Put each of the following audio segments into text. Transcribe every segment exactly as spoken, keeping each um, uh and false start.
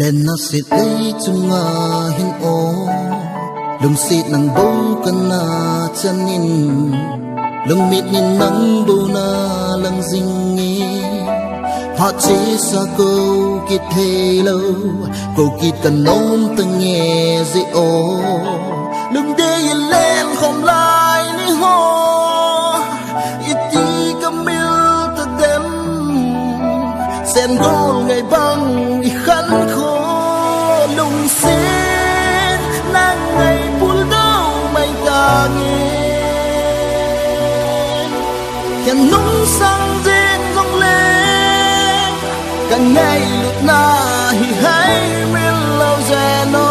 Len nasit lei chunga hin o, lungset nang bou kana chanin, lungmit nin nang bou na lang jing e. Phat chesa kou kithei lou, kou kit kanom tange je o. Lungdei len khom lai ni ho, iti kamil tadem. Sen gol ngai bang i khankho, lungset nang ngai puldou mai tange. Khen nung sang jeng jong le, ka ngailutna hi hai mil lou je no.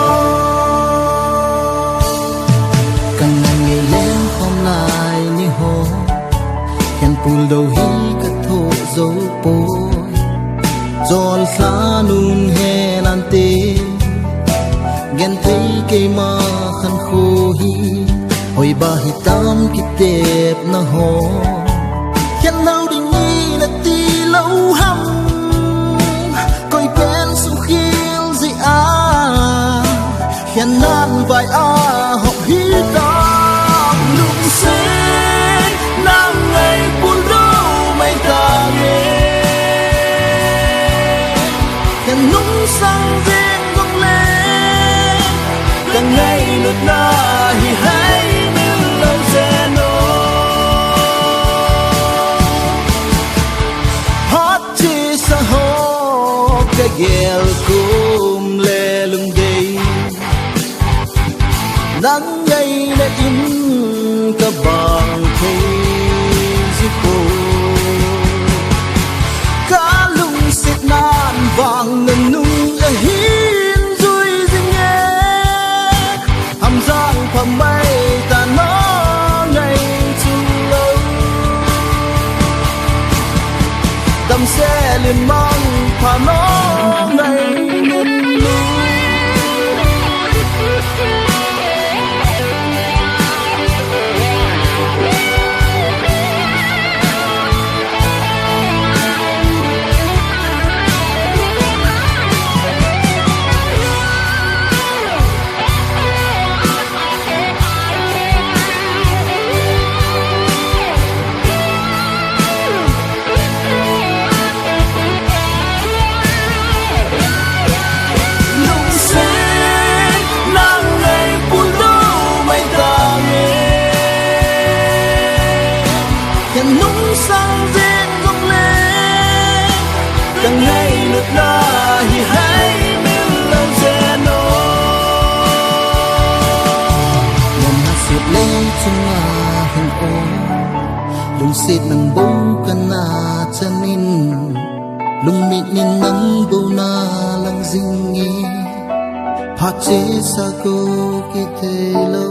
Ka ngai ngai leng khom lai ni ho, khen puldou hi ka thoh jou poi. Chol sa nun he nante, gen thei keima khankho hi, hoi ba hi tam kitepna ho. Khen lou ding in ati lou ham, koi pen sukhel jeh a. Khen nan vai a hop hi tam, lungset nang ngai puldou mai tange. Khen nung sang jeng jong le, ka ngailutna hi hai mil lou je no. Phat chesa ho ka gel kum le lungdei, nang ngaina in ka bang thei ji poi. Ka lungset nan vang na nung ahin jui jing e. Hamjang pha mai ta no ngai chu lou. Damsel in mang pha no ngai ngut lou. Lungset nang ngai puldou mai tange. Khen nung sang jeng jong le, ka ngailutna hi hai mil lou je no. Len nasit lei chunga hin o, lungset nang bou kana chanin, lungmit nin nang bou na lang jing e. Phat chesa kou kithei lou.